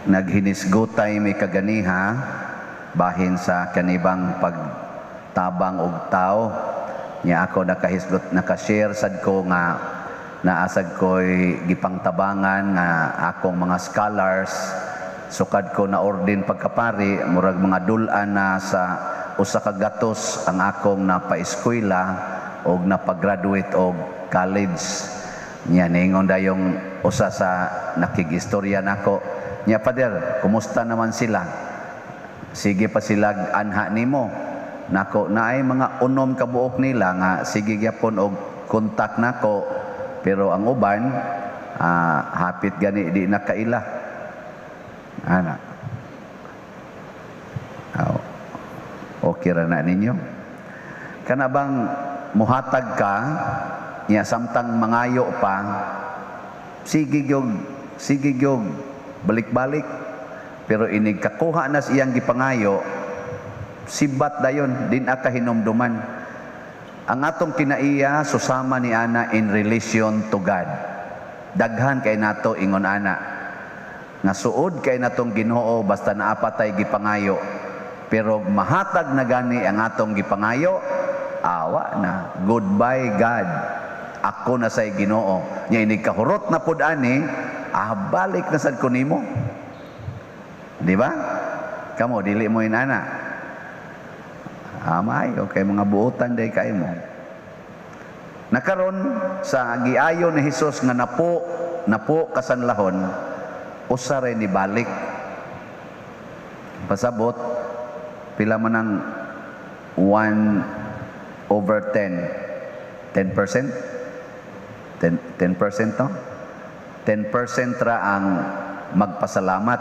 Naghinisgutay mi kaganiha bahin sa kanibang pagtabang og tao. Nya ako nakahisgot, nakashare sad ko nga naasad ko'y gipangtabangan nga akong mga scholars sukad ko na ordin pagkapari, murag mga dul-an na sa 100 ang akong napaeskwela og napagraduate og college. Nya ningon dayong usa sa nakigistorya nako nya, "Father, kumusta naman sila? Sige pa sila anha nimo?" Nako, naay mga 6 ka buok nila nga sige gyapon og kontak nako, pero ang uban hapit gani di na kaila ana. Aw, okay ra na ninyo. Kana bang muhatag ka niya samtang mangayo pa, sige gyud, sige gyud balik-balik, pero inig kakuha na sa iyang gipangayo, sibat dayon, din ka hinumduman. Ang atong kinaiya susama ni ana in relation to God. Daghan kay nato ingon ana nga suod kay natong Ginoo basta naa pa tay gipangayo, pero mahatag na gani ang atong gipangayo, awa na, "Goodbye, God, ako na say Ginoo." Nya inig kahurot na pud ani, balik na sad ko nimo. Di ba? Kamo dili mo inana. Maayo kay mga buotan day kay mo. Nakaron sa giayo ni Hesus nga napo napo kasanlahon, usa ray ni balik. Pasabot pila man ang 1 over 10? 10%? 10, 10%, no? 10% ra ang magpasalamat.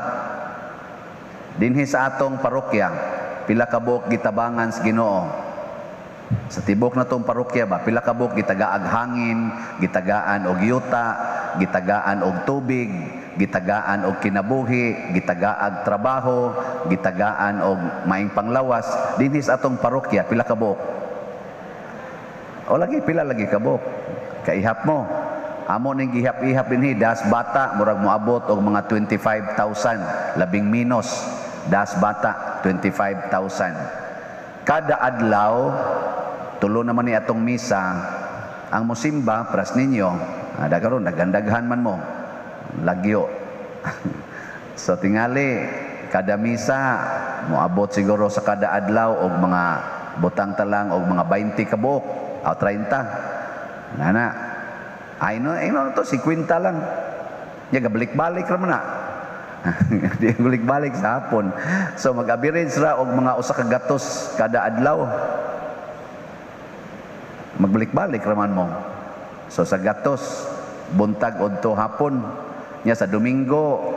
Dinhi sa atong parokya, pila ka buok gitabangan sa Ginoo? Sa tibok natong parokya ba, pila ka buok gitagaag hangin, gitagaan og yuta, gitagaan og tubig, gitagaan og kinabuhi, gitagaag trabaho, gitagaan og maing panglawas? Dinhi sa atong parokya, pila ka buok? O lagi, pila lagi ka buok? Kaihap mo. Amo ning gihap-ihap dinhi das bata, murag moabot og mga 25,000, labing minus. Das bata, 25,000. Kada adlaw, tulo naman ni atong misa, ang musimba pras ninyo, ada karon daghan-daghan man mo. Lagyo. So tingali kada misa moabot siguro sa kada adlaw og mga butang talang og mga 20 ka buok o 30. Nana. Ay no, ay no to 50 lang. Ya gabalik-balik ra man na. Di balik-balik sa hapon. So mag-average ra og mga 100 kada adlaw. Magbalik-balik ra man mo. So sa gatos buntag udto hapon. Nya sa Domingo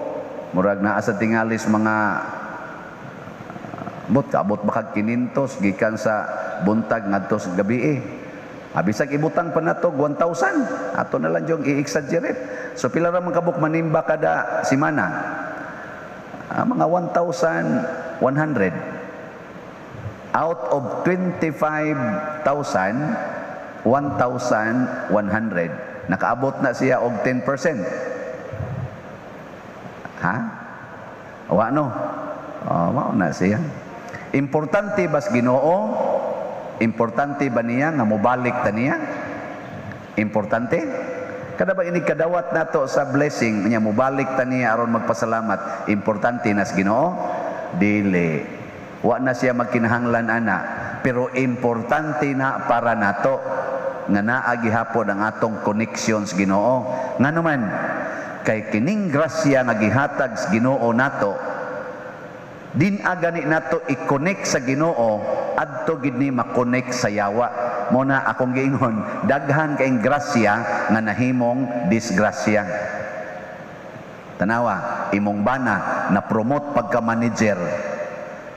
murag naa sa tingalis mga bot kaabot ba kag 500 gikan sa buntag ngadto sa gabi eh. Bisag ibutang pa nato 1,000, ato na lang yung i-exaggerate. So pila ra man kabuk manimba kada simana? Mga 1,100 out of 25,000, 1,100, nakaabot na siya og 10%? Ha, wa no? Oh, mao na siya. Importante bas Ginoo? Importante ba niya nga mobalik ta niya? Importante? Kada ba ini kadawat nato sa blessing niya, mobalik ta niya aron magpasalamat? Importante nas Ginoo? Dili. Wa na siya magkinahanglan ana, pero importante na para nato nga naa gihapon ang atong connections Ginoo. Ngano man? Kay kining grasya nga gihatag sa Ginoo nato, din agani nato i-connect sa Ginoo, adto gid ni ma-connect sa yawa. Mo na akong giingon, daghan kaing grasya nga nahimong disgrasya. Tanawa, imong bana na promote pagka manager.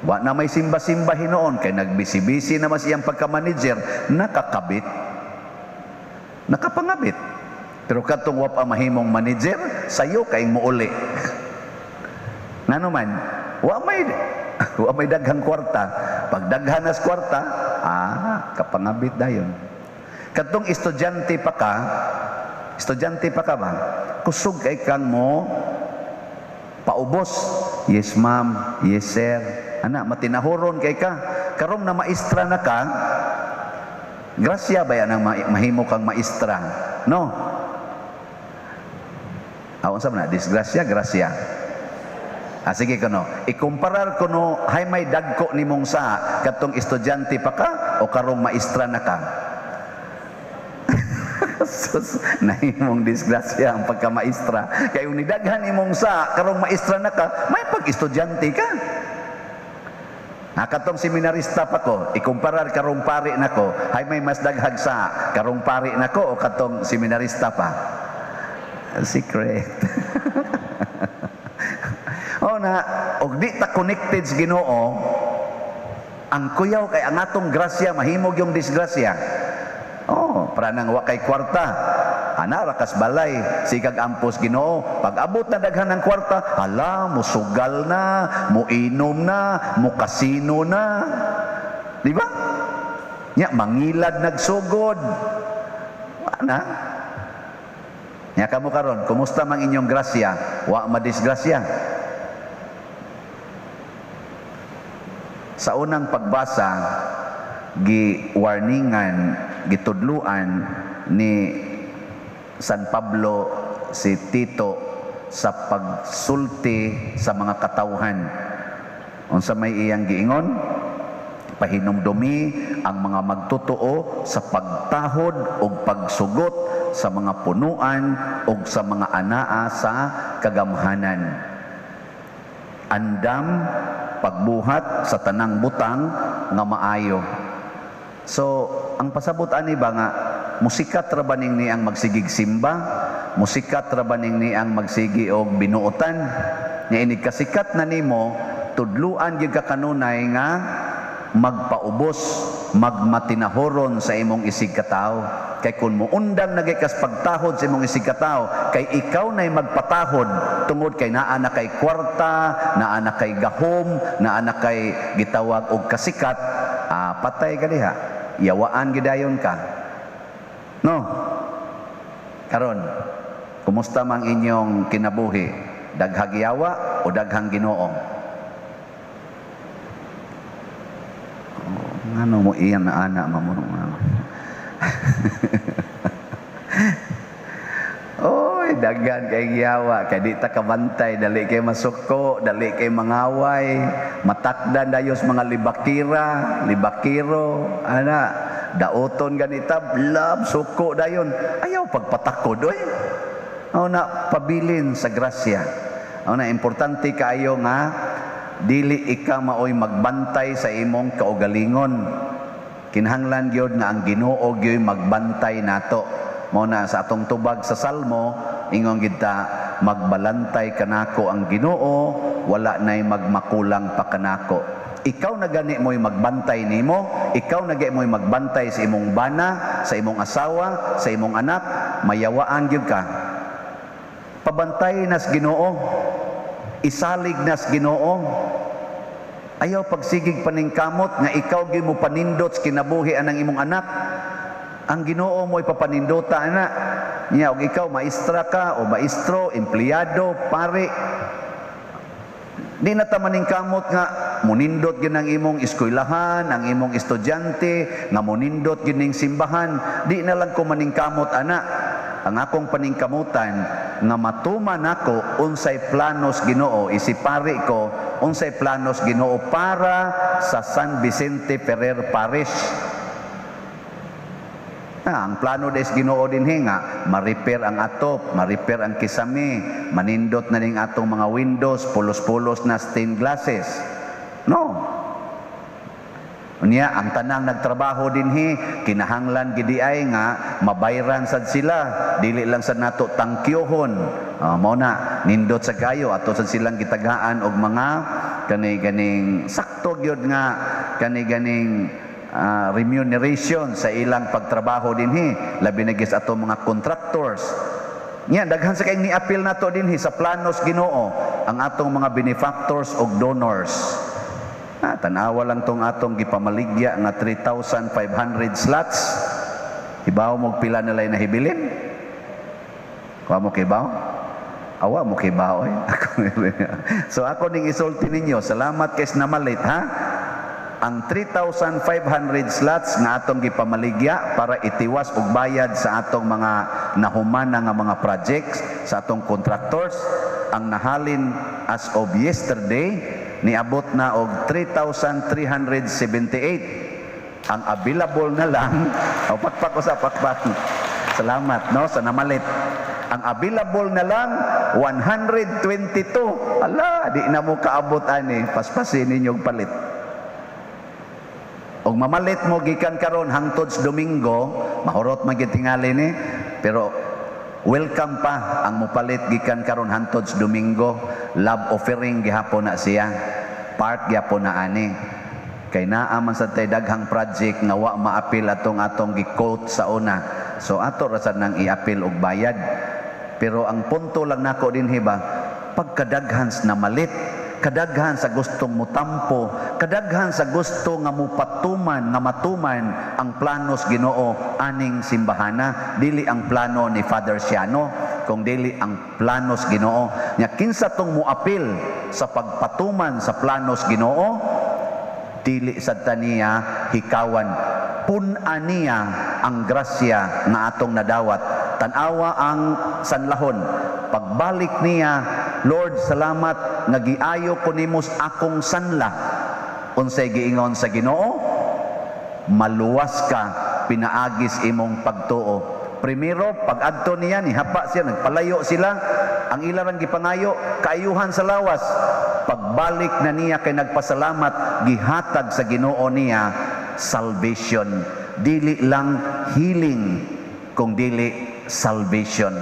Wa na may simba-simba hinuon kay nagbisi-bisi na mas iyang pagka-manager, nakakabit. Nakapangabit. Pero kadtong wa pa mahimong manager, sayo kay muuli. Ngano man? Wa may daghang kwarta. Pag daghan nas kwarta, kapangabit dayon. Kadtong estudyante pa ka, estudyante pa ka ba? Kusog kay kang mo Paubos. "Yes, ma'am, yes, sir." Ana, matinahuron kay ka. Karong na maestra na ka, grasya ba yan ang mahimo kang maestra? No? Ah, unsa man na? Disgrasya, grasya. Ah, sige kuno. Ikumparar kuno hay may dagko nimong sa katong estudyante pa ka o karong maestra na ka. Sus, nahimong disgrasya ang pagkamaestra. Kay kung nidaghan imong sa karong maestra na ka, may pag-estudyante ka. Ah, katong seminarista pa ko, ikumparar karong pari nako, hay may mas daghag sa karong pari nako o katong seminarista pa? Secret. O na, og di ta connected sa Ginoo, ang kuyaw kay ang atong grasya mahimog yung disgrasya. Oh, para nang wa kay kwarta. Ana ra kas balay, sigag ampos Ginoo. Pag abot na daghan ng kwarta, hala, musugal na, muinom na, mukasino na. Di ba? Nya mangilad nagsugod. Ana. Nya kamo karon, kumusta mang inyong grasya? Wa madisgrasya. Sa unang pagbasa, gi-warningan, gitudluan ni San Pablo si Tito sa pagsulti sa mga katawhan. Unsa may iyang giingon? Pahinumdumi ang mga magtotoo sa pagtahod ug pagsugot sa mga punuan ug sa mga anaa sa kagamhanan. Andam pagbuhat sa tanang butang nga maayo. So, ang pasabot ani ba nga musikat ra ba ning ni ang magsigig simba, musikat ra ba ning ni ang magsigi og binuotan? Nya inig kasikat na nimo, tudluan gyud ka kanunay nga magpaubos, magmatinahoron sa imong isig katawo. Kay kung muundang na kas pagtahod sa imong isig katawo, kay ikaw na'y magpatahod tungod kay naa na kay kwarta, naa na kay gahom, naa na kay gitawag og kasikat, patay ka diha. Yawaan gidayon ka. No? Karon, kumusta mang inyong kinabuhi? Daghag yawa o daghang Ginoo? Ngano mo iyan na ana mamunong ano? Oy, daghan kay giyawa, kay di ta kabantay, dali kay masuko, dali kay mangaway, matakdan dayos mga libakira, libakiro, ana, daoton ganita, love, suko dayon. Ayaw pagpatakod, oy. O na, pabilin sa grasya. O na, importante kaayo nga dili ika maoy magbantay sa imong kaugalingon. Kinahanglan gyud nga ang Ginoo gyud magbantay nato. Mao na sa atong tubag sa Salmo, ingon gid ta, magbalantay kanako ang Ginoo, wala nay magmakulang pa kanako. Ikaw na gani mo'y magbantay nimo, ikaw na gani mo'y magbantay sa imong bana, sa imong asawa, sa imong anak, mayawaan gyud ka. Pabantay nas Ginoo, isalig nas Ginoo. Ayaw pagsigig paningkamot nga ikaw gyud mo panindot sa kinabuhi anang imong anak. Ang Ginoo mo'y papanindota ana. Nya og ikaw maestra ka o maestro, empleyado, pare. Di na ta maningkamot nga munindot gyud ang imong eskwelahan, ang imong estudyante, nga munindot gyud ning simbahan. Di na lang ko maningkamot ana. Ang akong paningkamutan nga matuman nako unsay planos Ginoo, isipari ko unsay planos Ginoo para sa San Vicente Ferrer Parish. Na, ang plano des Ginoo dinhi nga ma-repair ang atop, ma-repair ang kisame, manindot na ning atong mga windows, pulos-pulos na stained glasses. No. Unya ang tanang nagtrabaho dinhi kinahanglan gidi ay nga mabayran sad sila, dili lang sad nato tangkyuhon. Mao na nindot sa kayo ato sad silang gitagaan og mga kani ganing sakto gyud nga kani ganing remuneration sa ilang pagtrabaho dinhi, labi na gyud sa ato mga contractors. Nya daghan sa kay ni-appeal nato dinhi sa planos Ginoo ang atong mga benefactors og donors. Tanawa lang tong atong gipamaligya nga 3,500 slots. Hibaw mo pila nila'y nahibilin? Kuha mo kibaw? Awa mo kay baoy. So ako ning isulti ninyo, salamat kay namalit, ha. Ang 3,500 slots nga atong gipamaligya para itiwas og bayad sa atong mga nahumana nga mga projects sa atong contractors, ang nahalin as of yesterday niabot na og 3,378. Ang available na lang, o pakpak ko sa pakpak. Salamat, no, sa namalit. Ang available na lang 122. Ala, di na mo kaabot ani. Paspasin ninyo og palit. Og mamalit mo gikan karon hangtod sa Domingo, mahurot man gyud tingali ni, pero welcome pa ang mopalit gikan karon hangtod sa Domingo. Love offering gihapon na siya. Part gihapon na ani. Kay naa man sad tay daghang project nga wa maapil atong atong gi-quote sa una. So ato ra sad nang iapil og bayad. Pero ang punto lang nako dinhi ba, pagkadaghan sa namalit, kadaghan sa gustong mutampo, kadaghan sa gusto nga mupatuman, nga matuman ang planos Ginoo aning simbahana, dili ang plano ni Father Siano, kung dili ang planos Ginoo. Nya kinsa tong muapil sa pagpatuman sa planos Ginoo, dili sad ta niya hikawan. Pun-an niya ang grasya nga atong nadawat. Tan-awa ang sanlahon. Pagbalik niya, "Lord, salamat nga giayo ko nimo sa akong sanla." Unsay giingon sa Ginoo? "Maluwas ka pinaagis imong pagtuo." Primero, pag-adto niya, nihapa siya, nagpalayo sila. Ang ila rang gipangayo, kaayuhan sa lawas. Pagbalik na niya kay nagpasalamat, gihatag sa Ginoo niya salvation. Dili lang healing, kung dili salvation.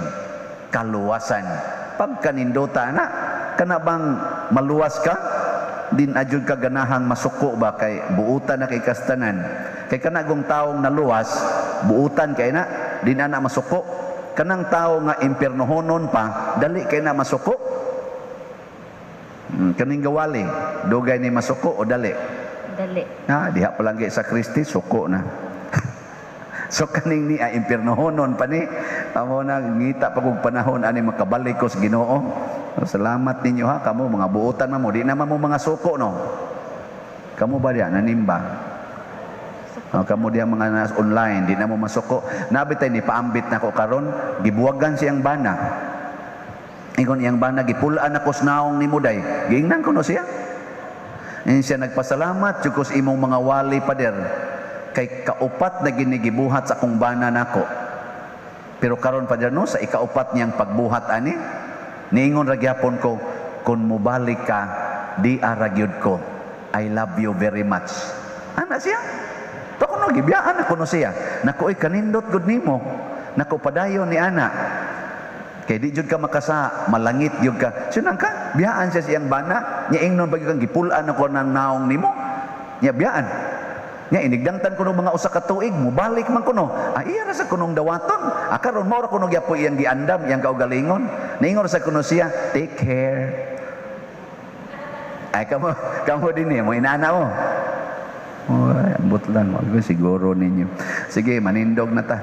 Kaluwasan. Pagkanindota na, kana bang maluwas ka? Din adjud ka ganahang masuko ba kay buutan na kay kastanan. Kay kana gong taong naluwas, buutan kay na, di na na masuko. Kanang tao nga impiernohonon pa, dali kay na masuko. Kaning gawali, dugay ni masuko o dali? Dali. Ha, diha pa lang sa Kristi, suko na. So kaning ni impiernohonon pa ni, amo na ngita pa kog panahon ani makabalik ko sa Ginoo. So, salamat ninyo ha, kamo mga buutan man mo, di naman mo mga suko, no. Kamo ba diya nanimba? Oh, kamo diya mga nas online, di na mo masuko. Nabi tay ni paambit nako karon, gibuwagan siyang bana. Ingon iyang bana, "Gipulaan ako sa naong nimo day." Giingnan ko no siya. Ingon siya, "Nagpasalamat jud ko sa imong mga wali, pader. Kay kaupat na ginigibuhat sa akong bana nako. Pero karon, pader, no, sa ikaupat niyang pagbuhat ani, niingon ra gyapon ko, kung mobalik ka, di ara gyud ko. I love you very much." Ana siya. To kuno gibiyaan ako no siya. "Naku, oy, kanindot gud nimo. Naku, padayon ni ana. Kay di jud ka makasa, malangit jud ka." Sunang ka, biyaan siya siyang bana, nya ingnon pag kang gipulaan ako ng naong nimo. Nya biyaan. Nya inigdangtan kuno mga usa ka tuig, mubalik man kuno. Ah, iya ra sa kunong dawaton. Ah, karon mao ra kuno gyapo iyang giandam, iyang kaugalingon. Niingon sa kuno siya, "Take care." Ay, kamo, kamo din eh, mo inana mo. Oh, ambot lang, wag siguro ninyo. Sige, manindog na ta.